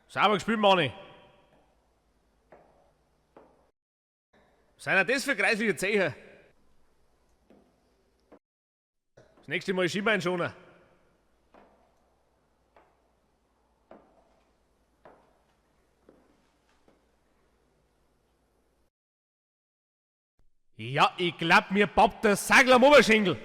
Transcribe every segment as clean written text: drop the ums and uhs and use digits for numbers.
Sauber gespielt, Manni. Was sind denn das für kreisliche Zeichen? Das nächste Mal Schienbein schonen. Ja, ich glaub, mir pappt der Sagel am Oberschenkel.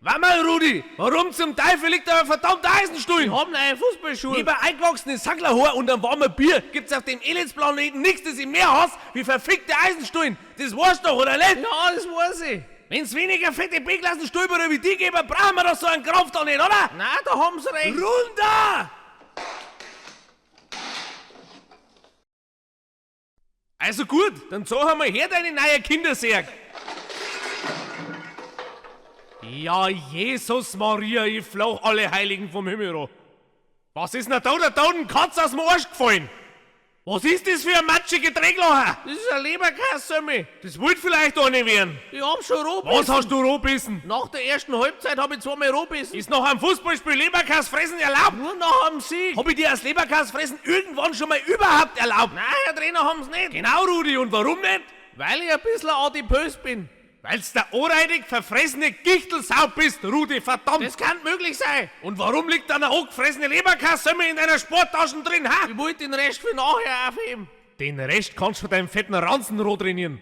Warte mal, Rudi, warum zum Teufel liegt da ein verdammter Eisenstuhl? Ich hab neue Fußballschuhe. Neben eingewachsene Sacklerhaar und einem warmen Bier gibt's auf dem Elendsplaneten nichts, das ich mehr hasse, wie verfickte Eisenstullen. Das weißt du doch, oder nicht? Ja, das weiß ich. Wenn's weniger fette B-Klassenstolperer wie die gäbe, brauchen wir doch so einen Krampf da nicht, oder? Nein, da haben sie recht. Runter! Also gut, dann sag einmal her deine neue Kindersärg. Ja, Jesus Maria, ich flauch alle Heiligen vom Himmel an. Was ist denn da der toten Katze aus dem Arsch gefallen? Was ist das für ein matschige Drecklocher? Das ist ein Leberkässemmel. Das wollte vielleicht auch nicht werden. Ich hab schon rohbissen. Was hast du rohbissen? Nach der ersten Halbzeit hab ich zweimal rohbissen. Ist nach einem Fußballspiel Leberkäse fressen erlaubt? Nur nach dem Sieg. Hab ich dir das Leberkäse fressen irgendwann schon mal überhaupt erlaubt? Nein, Herr Trainer, haben's nicht. Genau, Rudi, und warum nicht? Weil ich ein bisschen adipös bin. Weil's der ohrreidig verfressene Gichtelsau bist, Rudi, verdammt! Das kann möglich sein. Und warum liegt da eine angefressene Leberkassemmel in deiner Sporttaschen drin, ha? Ich wollte den Rest für nachher aufheben. Den Rest kannst du von deinem fetten Ranzen roh trainieren.